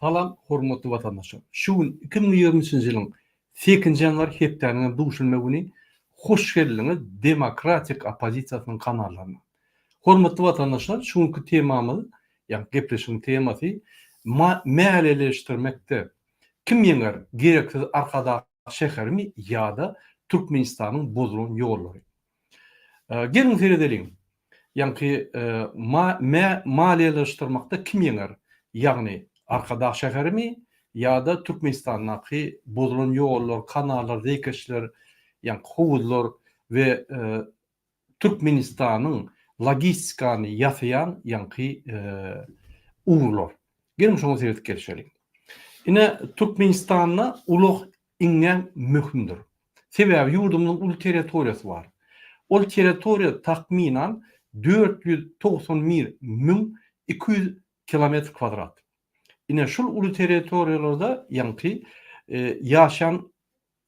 Salam hormatly watandaşlar. Şu gün 2023-nji ýylyň sekinji ýanwar hepdäniň hem duşenbe güni hoş geldiňiz Demokratik oppozisiýasynyň kanallaryna. Hormatly watandaşlar şu günki temamyz ýagny gepleşigiň temasy mäleleşdirmekde kim ýeňer gereksiz Arkadag şäherimi ýa-da Türkmenistanyň bozulan ýollary. Geliň seredeliň. Ýaňky maliýeleşdirmekde kim ýeňer? Ýagny Arkadag şäherimi ýa-da Türkmenistandaky bozulan ýollar, kanallar, zeýkeşler, ýaňky howuzlar we Türkmenistanyň logistikany ýasaýan ýaňky ugurlar. Geliň şoňa seredip gelişeliň. Ine Türkmenistanda ulag iňňän möhümdir. Sebäbi ýurdumyzyň uly territoriýasy bar. Ol territoriýa takmynan 491 200 kilometr kwadrat. Ine şul uly territoriýalarda ýaňky ýaşaýan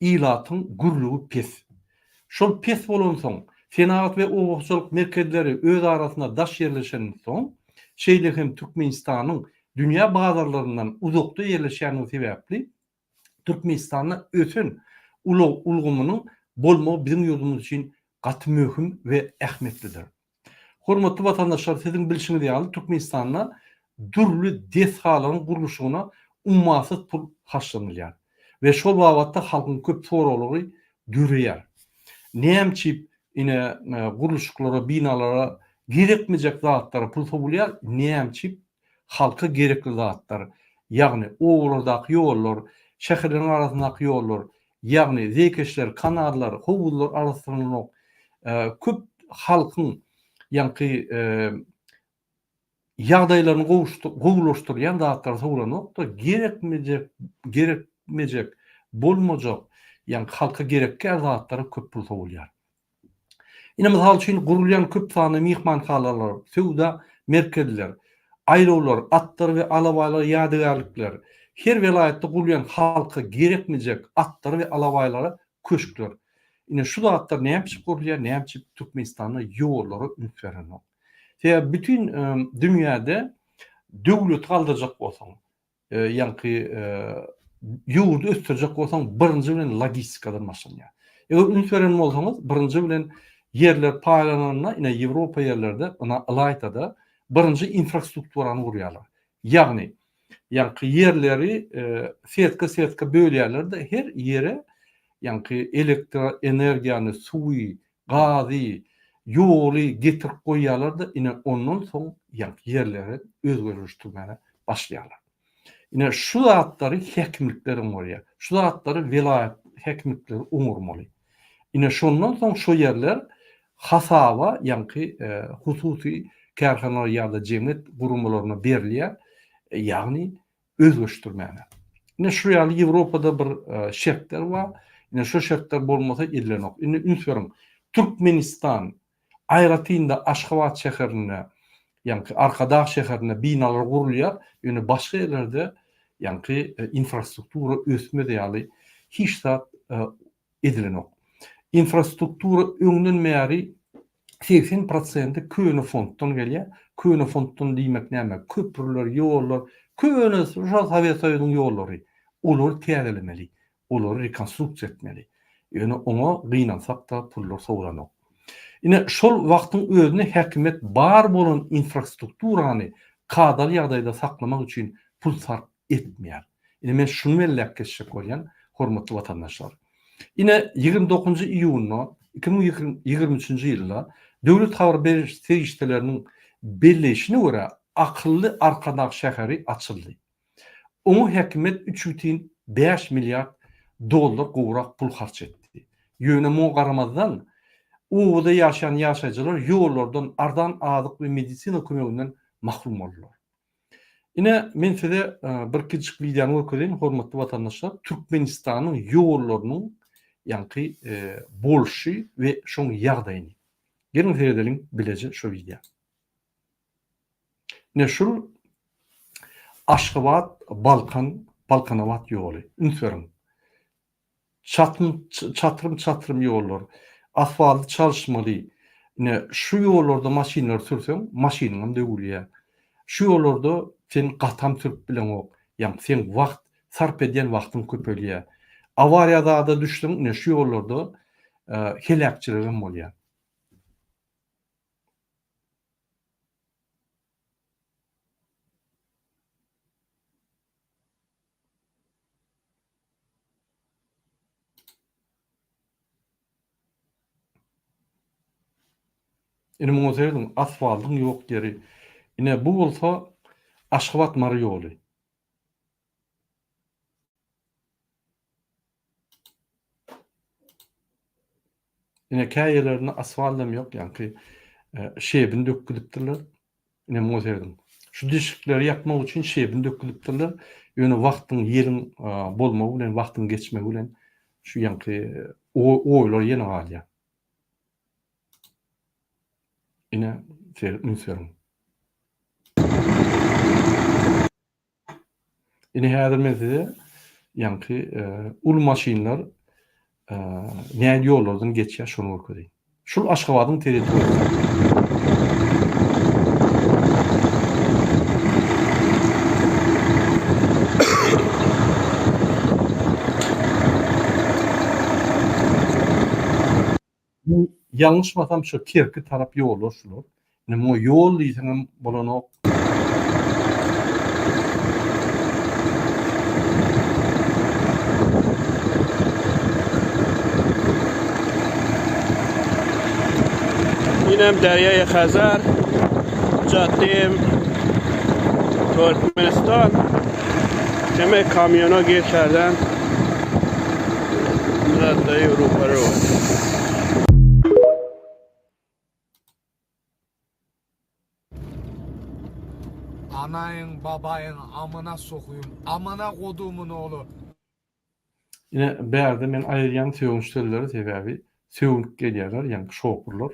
ilatyň gürlügi pes. Şol pes bolansoň, senagat we oba hojalyk merkezleri öz arasynda daş ýerleşensoň, şeýle hem Türkmenistanyň dünýä bazarlaryndan uzakda ýerleşýänligi sebäpli, Türkmenistanda ösen ulag ulgamynyň bolmagy biziň ýurdumyz üçin gaty möhüm we ähmiýetlidir. Hormatly watandaşlar, siziň bilşiňiz ýaly, Türkmenistanda dürli desgalaryň gurluşygyna ummasyz pul harçlanylýar we şol babatda halkyň köp soraglary döreýär. Näme üçin ine gurluşyklara, binalara gerekmejek zatlara pul sowulýar, näme üçin halka gerekli zatlar, ýagny obalardaky ýollar, şäherleriň arasyndaky ýollar, ýagny zeýkeşler, kanallar, howuzlar arassalanok. Köp halkyň ýaňky ýagdaýlaryny gowulaşdyrýan zatlar sowlanok-da, gerekmejek, gerekmejek, bolmajak, ýaňky halka gerekgäl zatlara köp pul sowulýar. Ine, mysal üçin, gurulýan köp sanly myhmanhanalar, söwda merkezler, aýlawlar, atlar we alabaýlar ýadygärlikler, her welaýatda gurulýan halka gerekmejek atlar we alabaýlara köşkler. Ine, şu zatlar näme üçin gurulýar, näme üçin Türkmenistanda ýollara üns berenok. Sebäbi bütin dünýäde döwleti galdyrjak bolsaň, ýaňky ýurdy ösdürjek bolsaň birinji bilen logistikadan başlanýar. Eger üns beren bolsaňyz, birinji bilen ýerler paýlananda, ine Ýewropa ýerlerde, ina ylaýta-da birinji infrastrukturany gurýarlar. Ýagny, ýaňky ýerleri setka-setka bölýärler-de, her ýere ýaňky elektroenergiýany, suwy, gazy, ýoly getirip goýýarlar-da, ine, ondan soň ýaňky ýerleri özgerişdirmäge başlaýarlar. Ine, şu zatlary häkimlikler oňarýar. Şu zatlary welaýat häkimlikleri oňarmaly. Ine, şondan soň şo ýerler hasaba ýaňky hususy kärhanalar ýa-da jemgyýet guramalaryna berilýär, ýagny özleşdirmäge. Ine şu ýaly Ýewropada bir şertler bar. Ine şu şertler bolmasa edilenok. Indi üns beriň. Türkmenistan, aýratyn-da Aşgabat şäherinde, ýaňky Arkadag şäherinde binalar gurulýar, ýöne başga ýerlerde ýaňky infrastruktura ösmez ýaly hiç zat edilenok. Infrastruktura öňden bäri 80 prosenti köne fonddan gelýär. Köne fonddan diýmek näme? Köprüler, ýollar, köne şol Sowet Soýuzynyň ýollary. Olary täzelemeli, olary rekonstruksiýa etmeli. Ýöne oňa gynansak-da pullar sowlanok. Ine şol wagtyň özünde häkimiýet bar bolan infrastrukturany kadaly ýagdaýda saklamak üçin pul sarp etmeýär. Ine men şuny belläp geçjek bolýan, hormatly watandaşlar. Ine 29-njy iýunda 2023-nji ýylda döwlet habar beriş serişdeleriniň belleýşine görä akylly Arkadag şäheri açyldy. Oňa häkimiýet 3,5 milliard dollar gowrak pul harç etdi. Ýöne muňa garamazdan, obada ýaşaýan ýaşaýjylar ýollardan, arzan azyk we medisina kömeginden mahrum boldular. Ine, men size bir kiçijik wideony görkezeýin, hormatly watandaşlar, Türkmenistanyň ýollarynyň ýaňky bolşy we şoň ýagdaýyny. Geliň seredeliň bileje şo wideo. Ine şul Aşgabat Balkan Balkanabat ýoly. Üns beriň. Çatym çatrym çatrym ýollar. Asfalty çalyşmaly. Ine şu ýollarda maşynlary sürseň maşynyňam döwülýär. Şu ýollarda sen gatam sürüp bileňok. Ýagny seň wagt sarp edýän wagtyň köpelýär. Awariýa zada düşseň ine şu ýollarda heläkçiligem bolýar. Ine muňa serediň, asfaltyň ýok ýeri. Ine bu bolsa Aşgabat-Mary ýoly. Ine kä ýerlerinde asfaltam ýok, ýaňky şebin dökgüzipdirler. Ine muňa serediň. Şu deşikleri ýapmak üçin şebin dökgüzipdirler. Ýöne wagtyň, ýeliň bolmagy bilen, wagtyň geçmegi bilen şu ýaňky oýlar ýene galýar. Ine, üns beriň. Ine häzir men size ýaňky uly maşynlar nähili ýollardan geçýär şony görkezeýin. Şul Aşgabadyň territoriýasy. Ýalňyşmasam şu Kerki tarap ýollar şular. Indi muňa ýol diýseňem bolanok. Inem Derýaýy Hazar, Jaddeýim Türkmenistan. Demek kamýona geçerden Jaddeýi Rubaru. Anaýyň babaýyň amyna sokuyum amyna kodumyn ogly. Ine bärde men aýyrýan sögünç sözleri sebäbi sögünip gelýärler ýaňky şopurlar.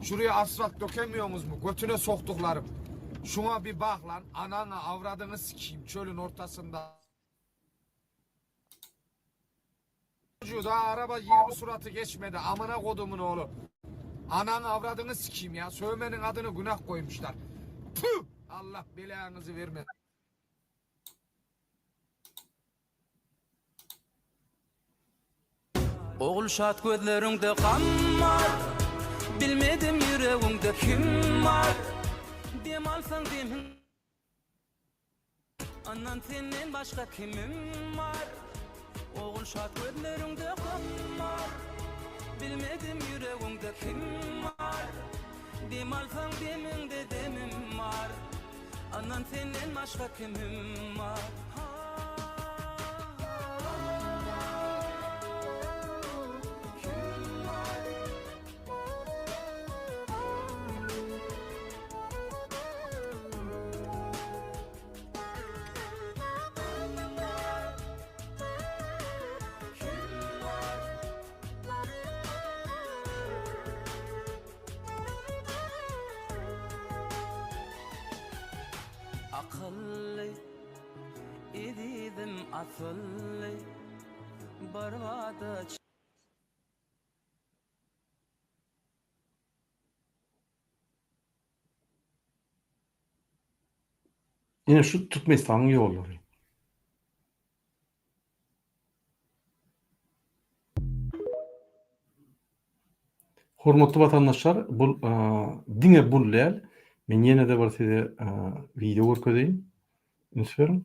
Şuraya asfalt dökemiyoňuzmy götüne sokduklarym şuňa bir bak lan anaňa awradyňy sikiyim çölün ortasynda. Daha araba 20 suraty geçmedi amına kodumun oğlu. Anan avradını sikeyim ya. Sövmenin adını günah koymuşlar. Tüh! Allah belanızı vermesin. Ogulşat gözleriňde gam bar Bilmedim ýüregiňde kim bar Dem alsaň demiň Andan senden başga kimim bar Ogulşat gözleriňde gam bar Bilmedim ýüregiňde kim bar Dem alsaň demiňde demim bar Andan senden başga kimim bar Akylly, ezizim asylly, bir bada. Ine şu Türkmenistanyň ýollary. Hormatly watandaşlar, bu diňe bul däl. Men ýene-de bir size wideo görkezeýin. Üns beriň.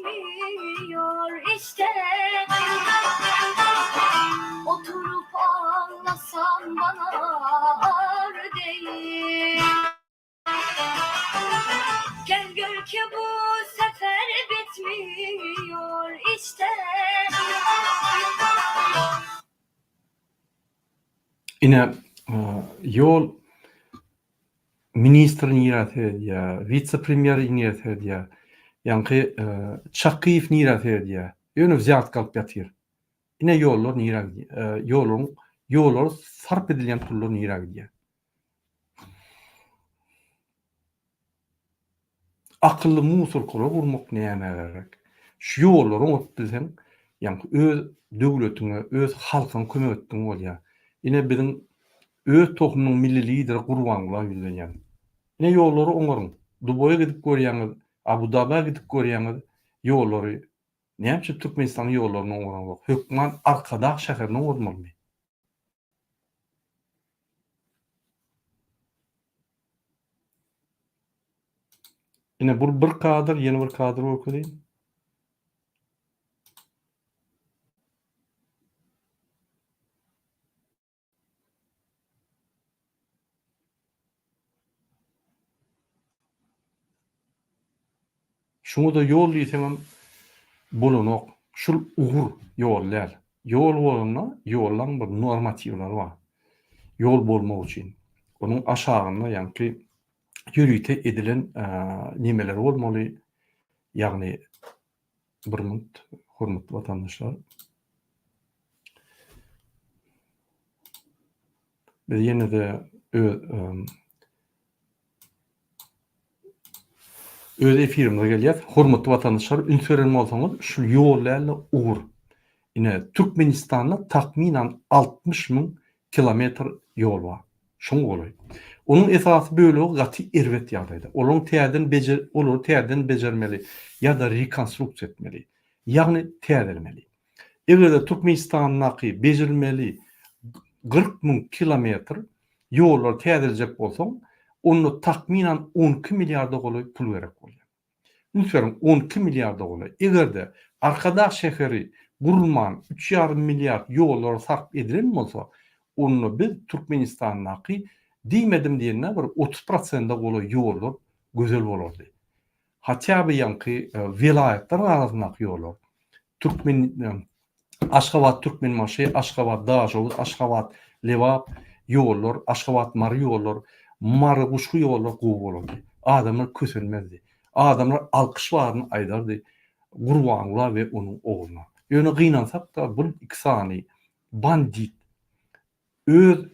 Bitmiyor işte. Oturup ağlasam bana ağır değil. Gel gör ki bu sefer bitmiyor işte. Ine, ýol ministri nirä seredýär, wise-premýer nirä seredýär, ýaňky Çakyýew nirä seredýär, ýöne wzýatka alyp ýatyr. Ine ýollar nirä gidýär, ýollaryň, ýollara sarp edilýän pullar nirä gidýär. Akylly musorkalar gurmak nämä gerek? Şu ýollary oňaryp bilseň, ýaňky öz döwletiňe, öz halkyňa kömek etdigiň bolýar. Ine biziň öz tohumynyň milli lideri Gurbangula ýüzlenýän. Ine ýollary oňaryň. Dubaýa gidip görýäňiz, Abu Dabä gidip görýäňiz ýollary. Näme üçin Türkmenistanyň ýollaryny oňaraňzok? Hökman Arkadag şäherini oňarmalymy? Ine bu bir kadr, ýene bir kadr görkezeýin. Şuňa-da ýol diýseňem bolanok. Şul ugur, ýol däl. Ýol bolanda ýollaň bir normatiwleri bar. Ýol bolmak üçin. Onuň aşagynda ýaňky ýörite edilen nemeler bolmaly. Ýagny bir minut hormatly watandaşlar. Biz ýene-de öz Öz efirimize gelýäs. Hormatly watandaşlar, üns beren bolsaňyz, şu ýol däl-de ugur. Ine, Türkmenistanda takmynan 60 müň kilometr ýol bar. Şoňa golaý. Onuň esasy bölegi gaty erbet ýagdaýda. Olaryň täzeden bejer, olary täzeden bejermeli ýa-da rekonstruksiýa etmeli. Ýagny täzelemeli. Eger-de Türkmenistandaky bejerilmeli 40 müň kilometr ýollary täzelejek bolsaň, onda takmynan 12 milliarda golaý pul gerek bolýar. Üns beriň, 12 milliarda golaý. Eger-de Arkadag şäheri gurulman üç ýarym milliard ýollara sarp edilen bolsa, onda biz Türkmenistandaky diýmedim diýende bir 30 prosente golaý ýollar gözel bolardy. Hatýa by ýaňky welaýatlaryň arasyndaky ýollar. Türkmen Aşgabat Türkmenbaşy, Aşgabat Daşoguz, Aşgabat Lebap ýollar, Aşgabat Mary ýollar, Mary Guşgy ýollar gowy bolardy. Adamlar kösenmezdi. Adamlar alkyş baryny aýdardy Gurbangula we onuň ogluna. Ýöne gynansak-da bul iki sany bandit Öz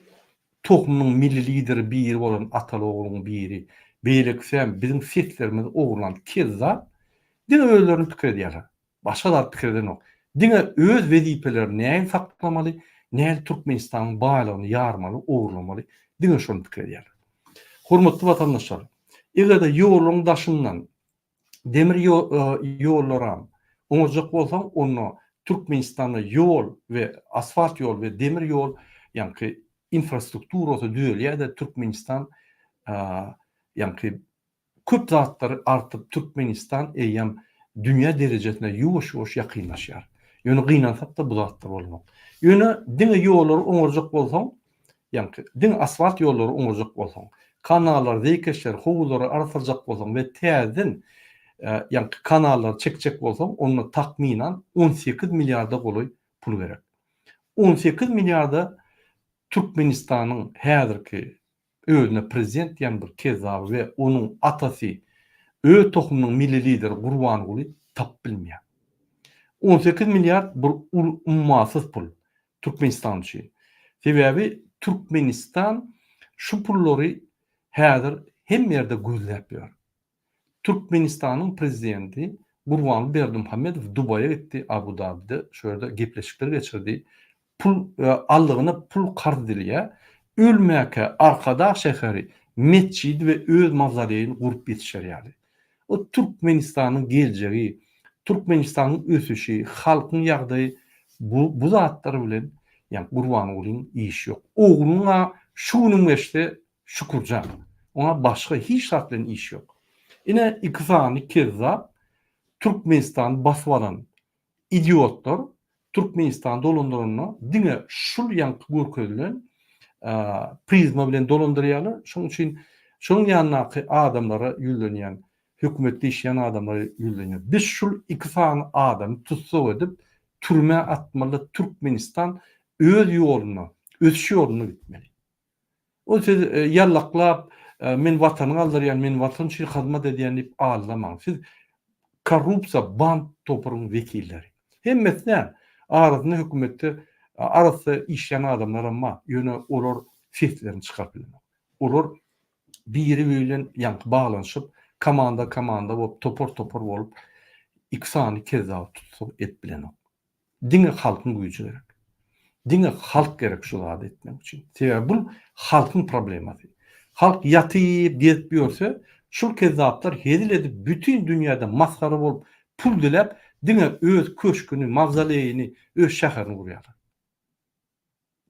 tohumynyň milli lideri biri bolan ataly-ogluň biri, beýlekisem biziň seslerimizi ogurlan kezzap, diňe özlerini pikir edýärler. Başga zat pikir edenok. Diňe öz wezipelerini nähili saklamaly, nähili Türkmenistanyň baýlygyny ýarmaly, ogurlamaly, diňe şony pikir edýärler. Hormatly watandaşlar, eger-de ýoluň daşyndan demir ýollaram oňarjak bolsaň onda Türkmenistanda ýol we asfalt ýol we demir ýol ýaňky infrastrukturasy düzelýär-de Türkmenistan ýaňky köp zatlary artyp Türkmenistan eýýäm dünýä derejesine ýuwaş-ýuwaş ýakynlaşýar. Ýöne gynansakda bu zatlar bolanok. Ýöne diňe ýollary oňarjak bolsaň Ýaňky, diňe asfalt ýollary oňarjak bolsaň, kanallary, zeýkeşleri, howuzlary arassaljak bolsaň we täzeden ýaňky kanallary çekjek bolsaň, onda takmynan 18 milliarda golaý pul gerek. 18 milliarda Türkmenistanyň häzirki özüne prezident diýen bir kezzaby we onuň atasy, öz tohumynyň milli lideri Gurbanguly tapyp bilmeýär. 18 milliard bir uly ummasyz pul. Türkmenistan üçin. Sebäbi Türkmenistan şu pullary häzir hemme ýerde gözläp ýör. Türkmenistanyň prezidenti Gurbanguly Berdimuhamedow Dubaýa gitdi, Abu Dabide şu ýerde gepleşikler geçirdi. Pul aldygyna pul karz edilýär. Ölmäkä Arkadag şäheri metjidi we öz mawzoleýini gurup ýetişer ýaly. O Türkmenistanyň geljegi, Türkmenistanyň ösüşi, halkyň ýagdaýy bu bu zatlar bilen ýa Gurbangulyň işi ýok. Oglunyň-a şu günüň geçse Şükürjan. Oňa başga hiç zat bilen işi ýok. Ine iki sany kezzap. Türkmenistany basyp alan idiotlar Türkmenistany dolandyranda diňe şul ýaňky görkezilen prizma bilen dolandyrýarlar. Şonuň üçin şonuň ýanyndaky adamlara ýüzlenýän, hökümetde işleýän adamlara ýüzlenýän. Biz şul iki sany adamy tussag edip türmä atmaly Türkmenistan öz ýoluna, ösüş ýoluna gitmeli. Ol siz ýallaklap, men watany galdyrýan, men watan üçin hyzmat edýän diýip aldamaň. Siz korrupsiýa band toparyň wekilleri. Hemmesi däl. Arasynda hökümetde arassa işleýän adamlaram bar. Ýöne olar seslerini çykaryp bilenok. Olar biri-biri bilen ýaňky baglanyşyp, komanda-komanda bolup, topar-topar bolup, iki sany kezzaby tutsag edip bilenok. Diňe halkyň güýji gerek. Diňe halk gerek şu zady etmek üçin. Sebäbi bul halkyň problemasy. Halk ýatyp gezip ýörse, şul kezzaplar hezil edip bütin dünýäde masgara bolup pul diläp diňe öz köşgüni, mawzoleýini, öz şäherini gurýarlar.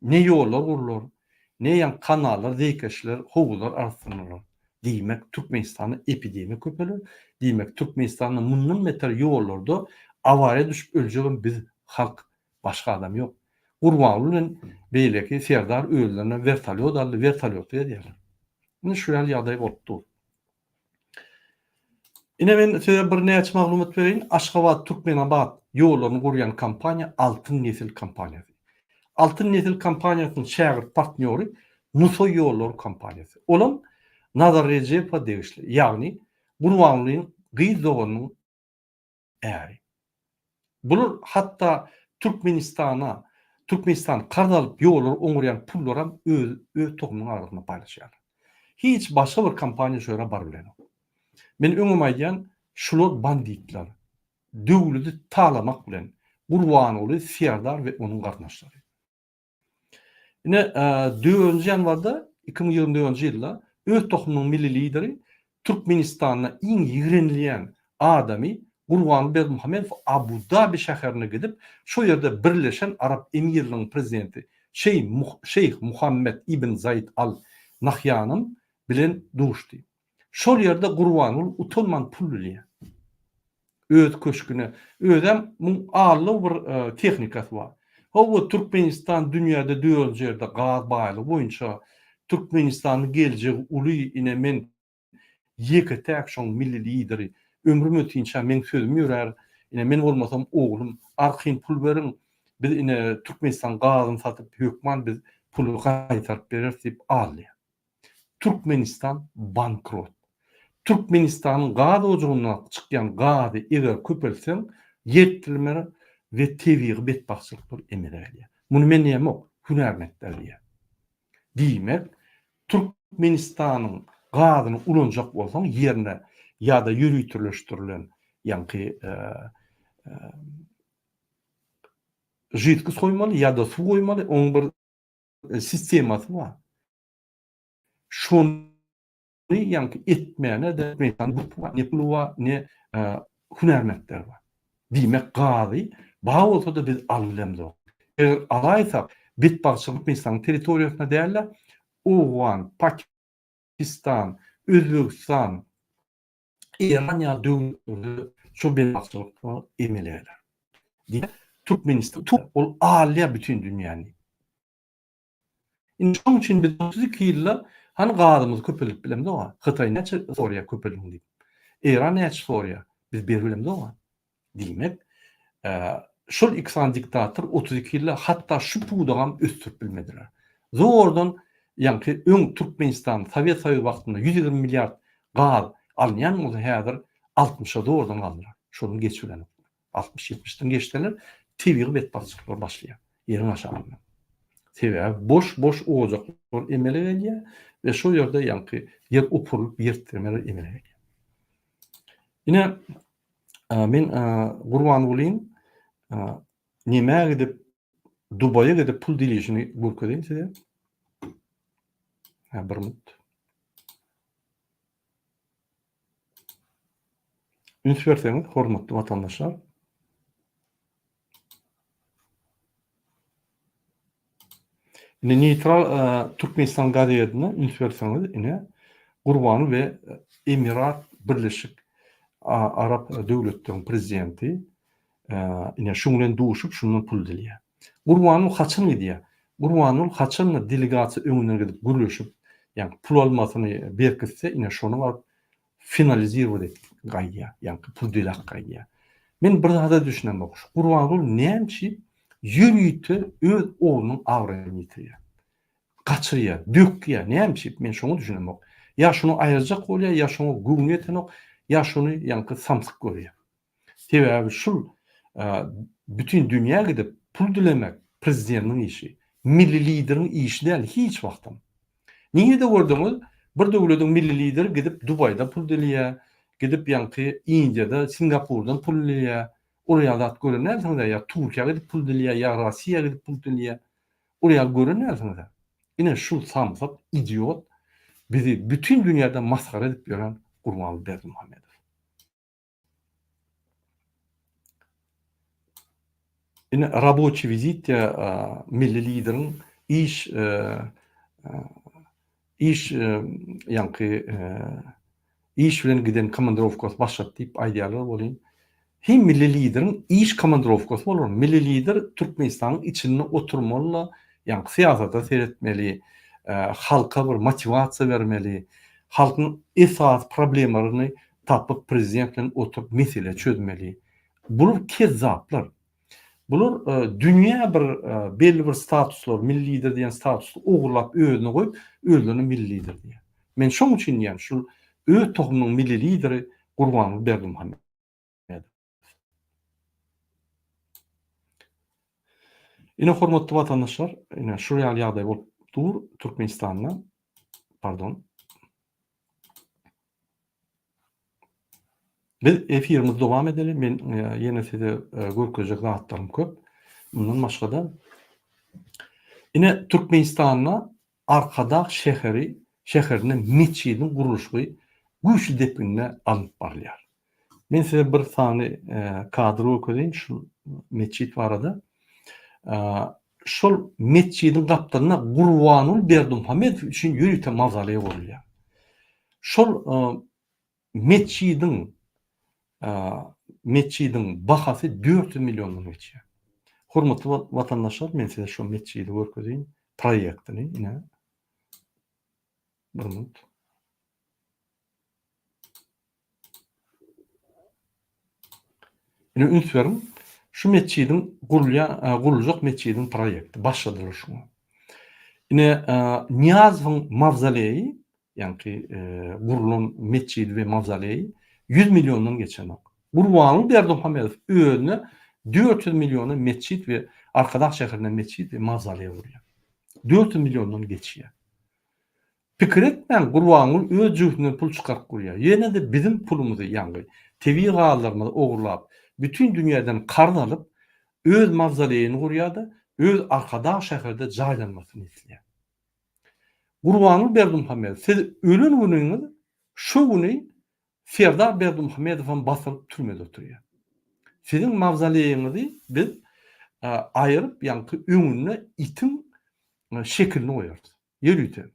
Ne ýollar gurlar, ne ýaňky kanallar, zeýkeşler, howuzlar arassalanylar. Diýmek, Türkmenistanda epidemiýa köpeler. Diýmek, Türkmenistanda mundan beter ýollarda awariýa düşüp öljegem biz, halk. Başga adam ýok. Gurbanguly bilen beýleki Serdar özlerine wertolýot aldy, wertolýotda gezýärler. Indi şu ýaly ýagdaý bolup dur. Ine men size bir näçe maglumat bereýin. Aşgabat Türkmenabat ýollaryny gurýan kompaniýa Altyn Nesil kompaniýasy. Altyn Nesil kompaniýasynyň şägirt partnýory Nusaý ýollary kompaniýasy. Olam Nazar Rejepowa degişli, ýagny Gurbangulynyň gyz doganynyň äri. Bular hatda Türkmenistana, Türkmenistan karz alyp ýollary oňarýan pullaram öz öz tohumynyň arasynda paýlaşýarlar. Hiç başga bir kompaniýa şu ýere baryp bilenok. Men öňem aýdýan, şular banditler. Döwledi talamak bilen Gurbanguly Serdar we onuň garyndaşlary. Ine, dördünji ýanwarda 2024-nji ýylda öz tohumynyň milli lideri Türkmenistanda iň ýigrenilýän adamy Gurbanguly Berdimuhamedow Abu-Dabi şäherine gidip, şol ýerde Birleşen Arap Emirliginiň prezidenti Şeýh Muhammed ibn Zaid Al Nahýanyň bilen duşdy. Şol ýerde Gurbanguly utanman pul bilýär. Öz köşgüne. Özem muň allyg bir tehnikasy bar. Hawa Türkmenistan dünýäde dördünji ýerde gaz baýlygy boýunça Türkmenistanyň geljegi uly ine men ýeke täk şoň milli lideri ömrüm ötinçä meň sözüm ýörär ine men bolmasam oglum arkaýyn pul beriň biz ine Türkmenistan gazyny satyp hökman biz puly gaýtaryp bereris diýip alýar. Türkmenistan bankrot. Türkmenistanyň gaz ojagyndan çykýan gazy eger köpeltseň, ýertitreme we tebigy betbagtçylyklar emele gelýär. Muny men diýemok, hünärmentler diýýär. Diýmek, Türkmenistanyň gazyny ulanjak bolsaň, ýerine ýa-da ýöriteleşdirilen ýaňky židkost goýmaly ýa-da suw goýmaly, onuň bir sistemasy bar. Şony ýaňky etmäne-de ne puly bar, ne hünärmentleri bar. Diýmek, gazy bar bolsa-da biz alyp bilemzok. Eger alaýsak, betbagtçylyk Türkmenistanyň territoriýasynda däl-de, Owgan, Pakistan, Özbegistan, Eýran ýaly döwletlerde şol betbagtçylyklar emele geler. Diýmek, Türkmenistan ol alýar bütin dünýäni. Indi şonuň üçin biz 32 ýylda hany gazymyzy köpeldip bilemzok-a. Hytaý näçe soraýar köpeldiň diýip. Eýran näçe soraýar. Biz berip bilemzok-a. Diýmek, şol iki sany diktator 32 ýylda hatda şu pudagam ösdürip bilmediler. Zordan ýaňky öň Türkmenistan Sowet Soýuzy wagtynda 120 milliard gaz alynýan bolsa häzir 60-a zordan galdylar. Şondan geçip bilenoklar. Altmyş-ýetmişden geçseler, tebigy betbagtçylyklar başlaýar ýeriň aşagynda. Sebäbi boş-boş ojaklar emele gelýär we şol ýerde ýaňky ýer opurylyp, ýer titremeler emele gelýär. Ine, men Gurbangulyň nämä gidip, Dubaýa gidip pul dileýşini görkezeýin size. Hä, bir minut. Üns berseňiz, hormatly watandaşlar. Ine neýtral e, Türkmenistan gazetine üns berseňiz, ine Gurbany we Emirat Birleşik. Arap döwletleriň prezidenti ine şuň bilen duşup şundan pul dileýär. Gurbanguly haçan gidýär? Gurbanguly haçanda delegasiýa öňünden gidip gürleşip, ýagny pul almasyny berkitse ine şony baryp finalizirowat edip gaýdýar, ýagny pul diläp gaýdýar. Men bir zada düşünemok, şu Gurbanguly näme üçin ýörite öz oglunyň abraýyny ýitirýär? Gaçyrýar, dökýär, näme üçin? Men şoňa düşünemok. Ýa şuny aýyrjak bolýar, ýa şoňa göwni ýetenok, ýa şuny ýaňky samsyk görýär. Sebäbi şul bütin dünýä gidip pul dilemek prezidentiň işi. Milli lideriň işi däl hiç wagtam. Nirede gördüňiz bir döwlediň milli lideri gidip Dubaýda pul dileýär, gidip ýaňky Indiýada, Singapurdan pul dileýär. Ol ýaly zat gören dälsiňiz-ä ýa Türkiýä gidip pul dileýär, ýa Rossiýa gidip pul dileýär. Ol ýaly gören dälsiňiz-ä. Ine şul samsyk, idiot bizi bütin dünýäde masgara edip ýören Gurbanguly Berdimuhamedow. Ine raboçiý wizit diýýär milli lideriň iş iş ýaňky iş bilen giden komandirowkasy başlady diýip aýdýarlar welin hem milli lideriň iş komandirowkasy bolar. Milli lider Türkmenistanyň içinde oturmaly-da ýaňky syýasata seretmeli, halka bir motiwasiýa bermeli, halkyň esasy problemalaryny tapyp prezident bilen oturyp mesele çözmeli. Bular kezzaplar. Bular dünýä bir belli bir statuslar, milli lider diýen statusy ogurlap özüne goýup, özlerine milli lider diýýär. Men şoň üçin diýýän, şul öz tohumynyň milli lideri Gurbanguly Berdimuhamedow. Ine hormatly watandaşlar, ine şu ýaly ýagdaý bolup dur Türkmenistanda. Pardon. Biz efirimizi dowam edeli. Men e, ýene size e, görkezjek zatlarym köp. Mundan başga-da ine Türkmenistanda Arkadag şäheri şäherinde metjidiň gurluşygy güýçli depginde alnyp barylýar. Men size bir sany e, kadr görkezeýin şu metjit barada. Şol metjidiň gapdalynda Gurbanguly Berdimuhamedow üçin ýörite mawzoleý gurulýar. Şol metjidiň metjidiň bahasy 400 milliondan geçýär. Hormatly watandaşlar, men size şu metjidi görkezeýin, proýektini ine. Bir minut. Ine üns beriň. Şu metjidiň gurulýan, guruljak metjidiň proýekti başladylar şuňa. Ine Nyýazowyň mawzoleýi, ýaňky gurulan metjidi we mawzoleýi 100 milliondan geçenok. Gurbanguly Berdimuhamedow özüne 400 milliona metjit we Arkadag şäherinde metjit we mawzoleý gurýar. 400 milliondan geçýär. Pikir etmäň Gurbanguly öz jübüsinden pul çykaryp gurýar. Ýene-de biziň pulumyzy ýaňy tebigy gazlarymyzy ogurlap bütin dünýäden karz alyp öz mawzoleýini gurýar-da öz Arkadag şäherde jaýlanmasyny isleýär. Gurbanguly Berdimuhamedow siz ölen günüňiz şo güni Serdar Berdimuhamedowam basylyp türmede oturýar. Siziň mawzoleýiňizi biz aýyryp ýaňky öňünde itiň şekilini goýarys. Ýörite.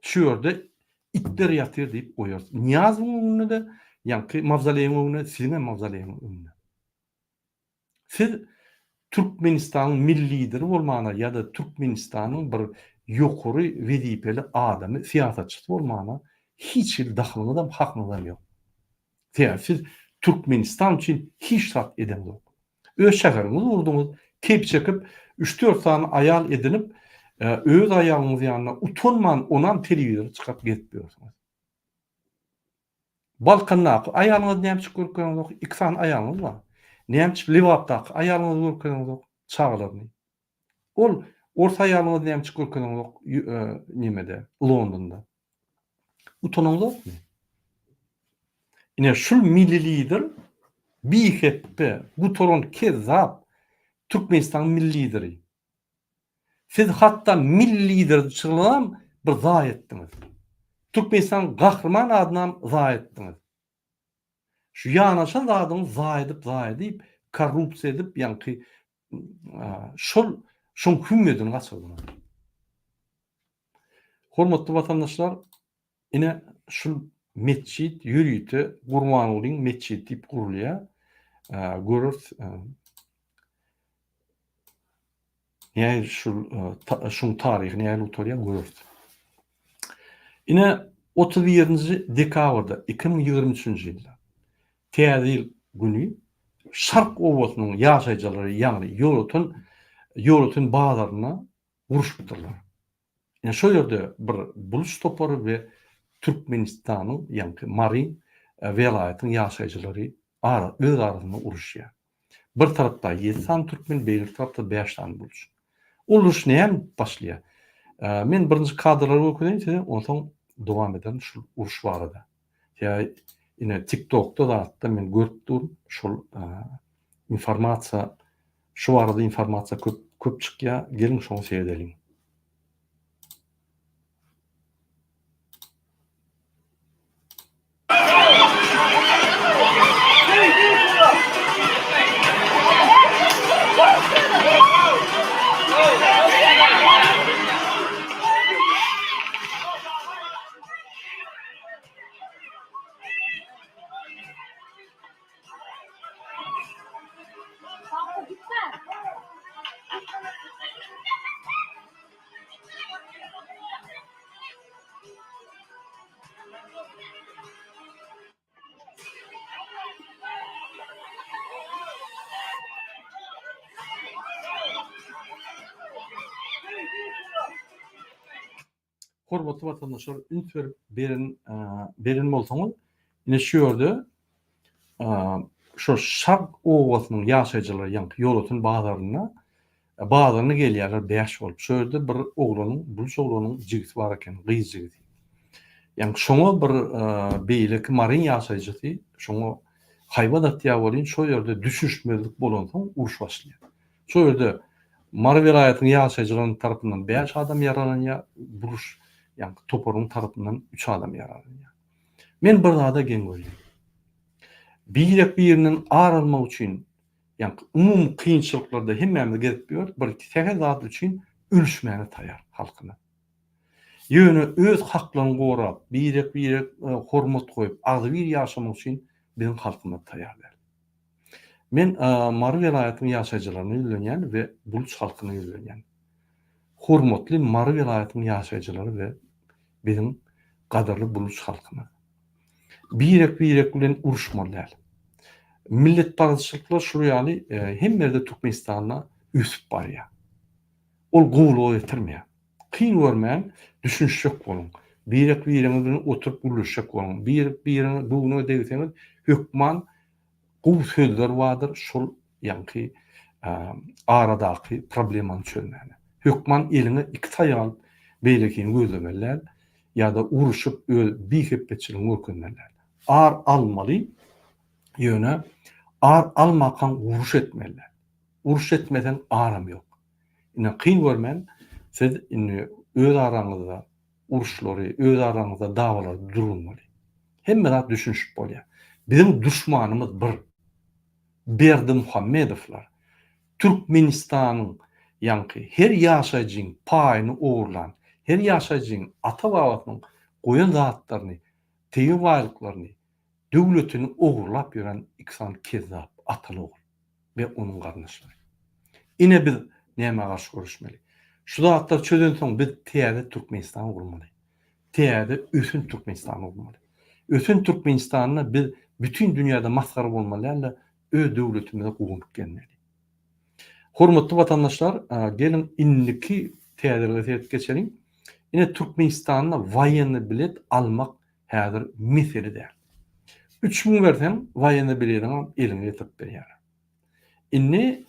Şu ýerde itler ýatyr diýip goýarys. Nyýazowyň öňünde-de, ýaňky mawzoleýiň öňünde, siziň hem mawzoleýiň öňünde. Siz Türkmenistanyň milli lideri bolmana ýa-da Türkmenistanyň bir ýokary wezipeli adamy, syýasatçysy bolmana hiç hili dahylyňyzam, hakyňyzam ýok. Sebäbi siz Türkmenistan üçin hiç zat edeňzok. Öz şäheriňizi gurduňyz, keýp çekip, üç-dört sany aýal edinip, öz aýalyňyz ýanynda utanman onam telewizora çykaryp gezip ýörsüňiz. Balkandaky aýalyňyzy näme üçin görkezeňzok? Iki sany aýalyňyz bar. Näme üçin Lebapdaky aýalyňyzy görkezeňzok, çagalaryny? Ol ors aýalyňyzy näme üçin görkezeňzok nemede, Londonda? Utanaňzokmy? Ine şul milli lider bihepbe, gutaran kezzap Türkmenistanyň milli lideri. Siz hatda milli liderçiligam bir zaý etdiňiz. Türkmenistanyň gahryman adynam zaý etdiňiz. Şu ýanaşan zadyňyzy zaý edip zaý edip, korrupsiýa edip ýaňky şol şoň hümmedini gaçyrdyňyz. Hormatly watandaşlar, ine şul. metjit ýörite Gurbangulyň metjidi diýip gurulýar. Göreris. Nähili şul şuň taryhy nähili gutarýar göreris. Ine 31-nji dekabrda 2023-nji ýylda Täze ýyl güni Şark obasynyň ýaşaýjylary ýagny Ýolöten Ýolöten bazarynda uruşypdyrlar. Ine şo ýerde bir buluç topary we Türkmenistanyň ýaňky Mary welaýatyň ýaşaýjylary ara öz arasynda uruşýar. Bir tarapda ýedi sany türkmen, beýleki tarapda bäş sany buluç. Ol uruş näme başlaýar? Men birinji kadrlary görkezeýin size, onsoň dowam ederin şul uruş barada. Sebäbi ine TikTokda zatda men görüp durun şol informasiýa şu barada informasiýa köp köp çykýar. Geliň şoňa seredeliň. Hormatly watandaşlar üns berip beren beren bolsaňyz ine şu ýerde şo Şark obasynyň ýaşaýjylary ýaňky Ýolöten bazarynda bazaryna gelýärler bäş bolup. Şo ýerde bir oglanyň buluç oglanyň jigisi bar eken, gyz jigisi. Ýaňky şoňa bir beýleki Maryň ýaşaýjysy şoňa haýbat atýar welin şo ýerde düşünişmezlik bolansoň uruş başlaýar. Şo ýerde Mary welaýatynyň ýaşaýjylarynyň tarapyndan bäş adam ýaralanýar, buruş, ýagny toparyň tarapyndan üç adam ýaralanýar. Men bir zada geň görýän. Birek-birinden ar almak üçin, ýagny umumy kynçylyklarda hemmämiz gezip ýörüs, bir sähel zat üçin ölüşmäge taýýar halkymyz. Ýöne öz haklaryny gorap, birek-birek hormat goýup, agzybir ýaşamak üçin biziň halkymyz taýýar däl. Men Mary welaýatynyň ýaşaýjylaryna ýüzlenýän we buluç halkyna ýüzlenýän. Hormatly Mary welaýatynyň ýaşaýjylary we biziň gadyrly buluç halkymyz. Birek-birek bilen uruşmaly däl. Milletparazçylyklar şul ýaly hemme ýerde Türkmenistanda ösüp barýar. Ol gowulyga getirmeýär. Kyn görmän düşünişjek boluň. Birek-biriňiz bilen oturyp gürleşjek boluň. Birek-biriňiz göwnüne degseňiz hökman gowy sözler bardyr şol ýaňky aradaky problemany çözmäne. Hökman eliňe iki taýak alyp beýlekini gözlemeli däl ýa-da uruşyp öz bihepbeçiligiňi görkezmeli däl. Ar almaly ýöne ar almakaň uruş etmeli däl. Uruş etmeseň aram ýok. Ine kyn görmän siz indi öz araňyzda uruşlary, öz araňyzda dawalary durulmaly. Hemme zat düşünişip bolýar. Biziň duşmanymyz bir. Berdimuhamedowlar. Türkmenistanyň ýaňky her ýaşaýjyň paýyny ogurlan, her ýaşaýjyň ata-babasynyň goýan zatlaryny, tebigy baýlyklaryny, döwletini ogurlap ýören iki sany kezzap ataly-ogul. we onuň garyndaşlary. Ine biz nämä garşy göreşmeli. Şu zatlary çözensoň biz täze Türkmenistan gurmaly. Täze ösen Türkmenistan gurmaly. Ösen Türkmenistanda biz bütin dünýäde masgara bolmaly däl-de, öz döwletimize guwanyp gelmeli. Hormatly watandaşlar, geliň indiki täzelige seredip geçeliň. Ine Türkmenistanda woýennyý bilet almak Häzir mesele däl. 3000 berseň, woýennyý biletiňem eliňe getirip berýär. Indi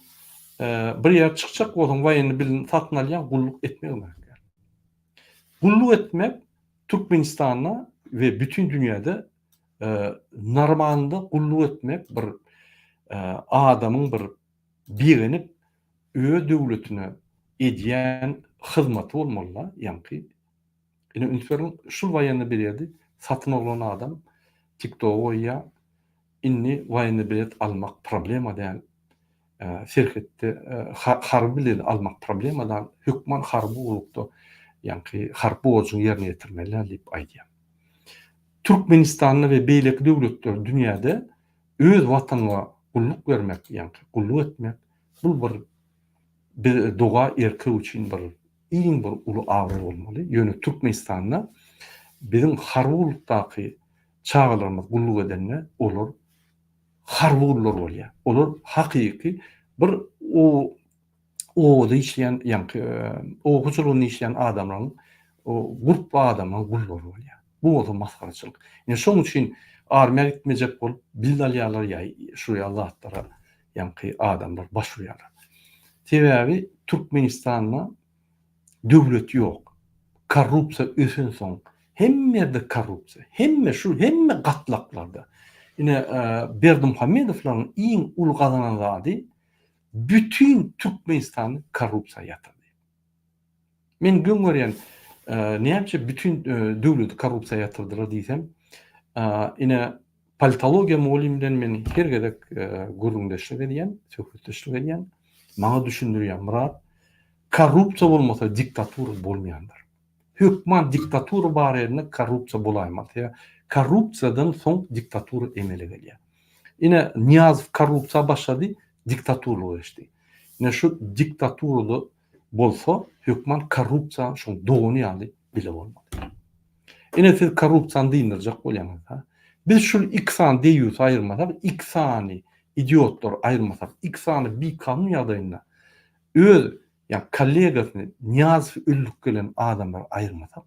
bir ýere çykjak bolsaň, woýennyý biletini satyn alýaň, gulluk etmegem gerek däl. Gulluk etmek Türkmenistanda we bütin dünýäde normalynda gulluk etmek bir adamyň bir begenip öz döwletine edýän hyzmaty bolmaly-da, ýaňky Ine üns beriň, şul woýennyý biledi satyn oglan adam tiktoga goýýar, indi woýennyý bilet almak problema däl, serhetde harby biledi almak problema dal, hökman harby gullukda ýaňky harby borjuňy ýerine ýetirmeli däl diýip aýdýar. Türkmenistanda we beýleki döwletler dünýäde öz watanyňa gulluk bermek, ýaňky gulluk etmek bul bir bir doga erkek üçin bir iň bir uly abraý bolmaly. Ýöne Türkmenistanda biziň harby gullukdaky çagalarymyz gulluk edende olar harby gullar bolýar. Olar hakyky bir o obada işleýän ýaňky oba hojalygynda işleýän adamlaryň gurply adamlaryň gullary bolýar. Bu bolsa masgaraçylyk. Ine şoň üçin armiýa gitmejek bolup bil alýarlar ýa şu ýaly zatlara ýaňky adamlar baş urýarlar. Sebäbi Türkmenistanda döwlet ýok. Korrupsiýa ösensoň hemme ýerde korrupsiýa. Hemme şu hemme gatlaklarda. Ine Berdimuhamedowlaryň iň uly gazanan zady bütin Türkmenistany korrupsiýa ýatyrdy. Men geň görýän, näçe bütin döwleti korrupsiýa ýatyrdylar diýsem, ine politologiýa mugallym bilen men her gezek gürrüňdeşlik edýän, söhbetdeşlik edýän. Maňa düşündirýär, Myrat, korrupsiýa bolmasa diktatura bolmaýandyr. Hökman diktatura bar ýerinde korrupsiýa bolaýmaly. Sebäbi korrupsiýadan soň diktatura emele gelýär. Ine Nyýazow korrupsiýa başlady, diktaturlyga geçdi. Ine şu diktaturada bolsa hökman korrupsiýa şoň dogany ýaly bile bolmaly. Ine siz korrupsiýany dyndyryjak bolýaňyz ha. Biz şul iki sany deýýusy aýyrmasak, iki sany idiotlary aýyrmasak, iki sany bikanun ýagdaýynda öz ýa kollegasyny Nyýazowy öldürip gelen adamlary aýyrmasak,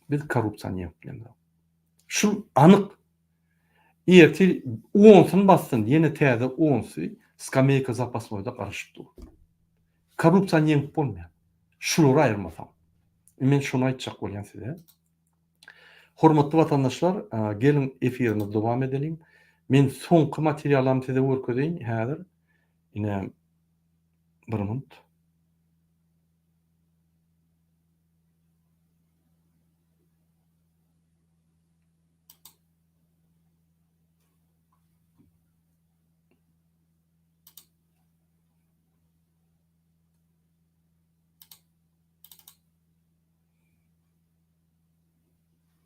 biz korrupsiýany ýeňip bilemzok. Şul anyk. Ertir onsuny bassyn, ýene täze onsy skameýka zapasnoýda garaşyp dur. Korrupsiýany ýeňip bolmaýar. Şulary aýyrmasaň. Men şony aýtjak bolýan size. Hormatly watandaşlar, geliň efirimizi dowam edeliň. Men soňky materialam size görkezeýin häzir. Ine bir minut.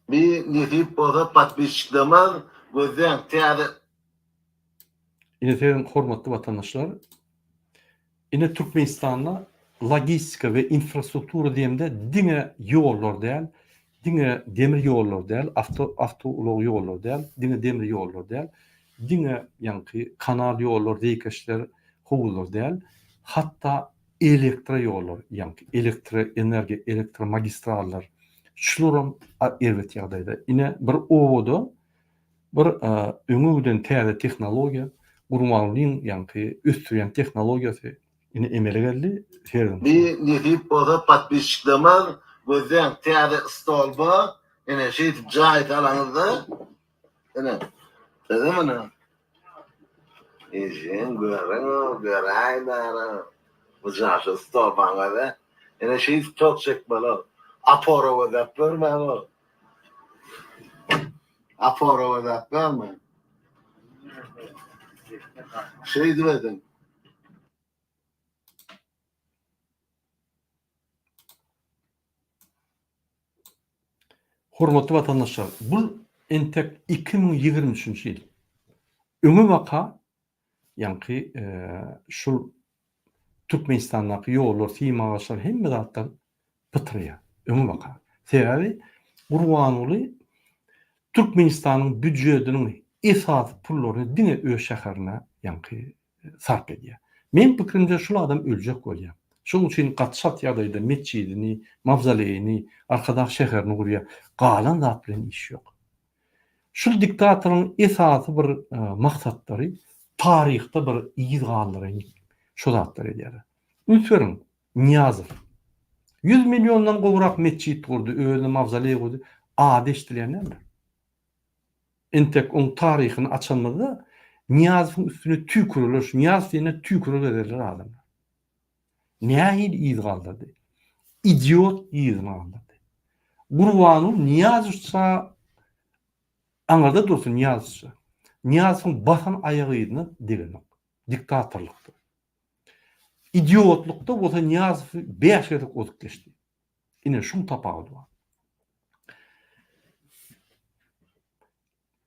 Bir nesip bolsa podpisçiklemez gözleň täze. Ine siziň hormatly watandaşlar Ine Türkmenistanda logistika we infrastruktura diýemde diňe ýollar däl, diňe demir ýollar däl, awto awtoulag ýollar däl, diňe demir ýollar däl, diňe ýaňky kanal ýollar, zeýkeşler, howuzlar däl, hatda elektro ýollar, ýaňky elektroenergiýa, elektromagistrallar şularam erbet ýagdaýda. Ine bir obada Bir öňe giden täze tehnologiýa, Gurbangulyň ýaňky ösdürýän tehnologiýasy ine emele geldi. Serediň. Bir nesip bolsa podpisçiklemez gözleň täze stolba ine şeýdip jaý salaňyzda ine size muny ejeň görüň göräý bäri bu jaşy stolbaň özi ine şeýdip tok çekmeli opora gözläp görmäň ol. Aporowa zat barmy? Şeýdip ediň. Hormatly watandaşlar, bul entek 2023-nji ýyl. Öňe baka ýaňky şul Türkmenistandaky ýollar, sim agaçlar hemme zatlar pytraýar. Öňe baka. Sebäbi Gurbanguly Türkmenistanyň býujetiniň esasy pullaryny diňe öz şäherine ýaňky sarp edýär. Meň pikirimje şul adam öljek bolýar. Şoň üçin gaty çalt ýagdaýda metjidini, mawzoleýini, Arkadag şäherini gurýar. Galan zat bilen işi ýok. Şul diktatoryň esasy bir maksatlary taryhda bir yz galdyraýyn diýip şo zatlary edýärler. Üns beriň, Nyýazow 100 milliondan gowrak metjit gurdy, özüne mawzoleý gurdy, ady eşidilýän däldir. Entek oň taryhyny açanymyzda Nyýazowyň üstüne tüýküriler, şu Nyýazow diýende tüýkürer gezerler adamlar. Nähili yz galdyrdy? Idiot yzyny galdyrdy. Gurbanguly Nyýazowça aňyrda dursun Nyýazowça. Nyýazowyň basan aýak yzyna degenok. Diktatorlykda. Idiotlykda bolsa Nyýazowy 5 gezek ozup geçdi. Ine şuň tapawudy bar.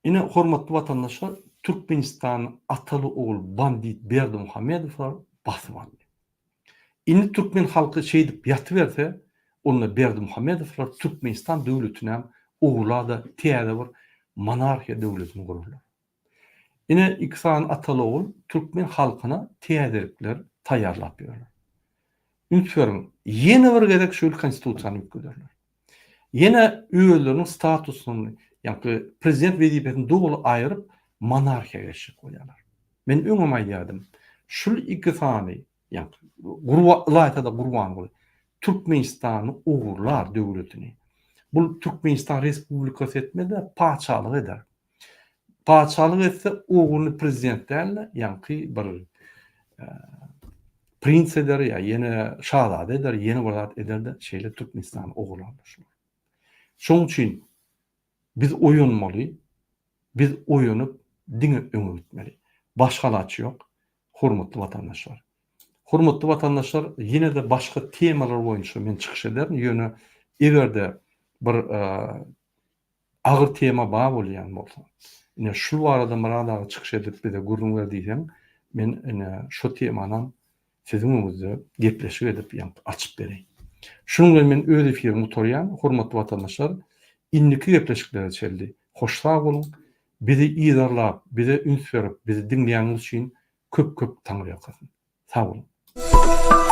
Ine hormatly watandaşlar Türkmenistany ataly ogul bandit Berdimuhamedowlar basyp aldy. Indi türkmen halky şeýdip ýatyberse onda Berdimuhamedowlar Türkmenistan döwletinem ogurlada täze bir monarhiýa döwletini gurarlar. Ine iki sany ataly ogul türkmen halkyna täzelikler taýýarlap ýörler. Üns beriň ýene bir gezek şu ýyl konstitusiýany üýtgederler. Ýene özleriniň statusyny, ýaňky prezident wezipesini doly aýryp, monarhiýa geçjek bolýarlar. Men öňem aýdýardym, şul iki sany, ýaňky Gurba, ylaýta-da Gurbanguly Türkmenistany ogurlar döwletini. Bul Türkmenistan respublikasy etmez-de, patyşalyk eder. Patyşalyk etse ogluny prezident däl-de, ýaňky bir prins eder ýa ýene şazada eder, ýene bir zat eder-de, şeýle Türkmenistany ogurlarlar şular. Şonuň üçin biz oýanmaly, biz oýanyp diňe öňe gitmeli. Başga alaç ýok, hormatly watandaşlar. Hormatly watandaşlar, ýene-de başga temalar boýunça men çykyş ederin, ýöne eger-de bir Agyr tema bar bolýan bolsa. Ine şul barada Myrat aga çykyş edip bize gürrüň ber diýseň, men ine şo temanam siziň öňüňizde gepleşik edip ýaňky açyp bereýin. Şunuň bilen men öz efirimi gutarýan, hormatly watandaşlar, indiki gepleşiklere çenli hoş sag boluň, bizi yzarlap, bize üns berip, bizi diňleýäniňiz üçin köp köp taňryýalkasyn. Sag boluň.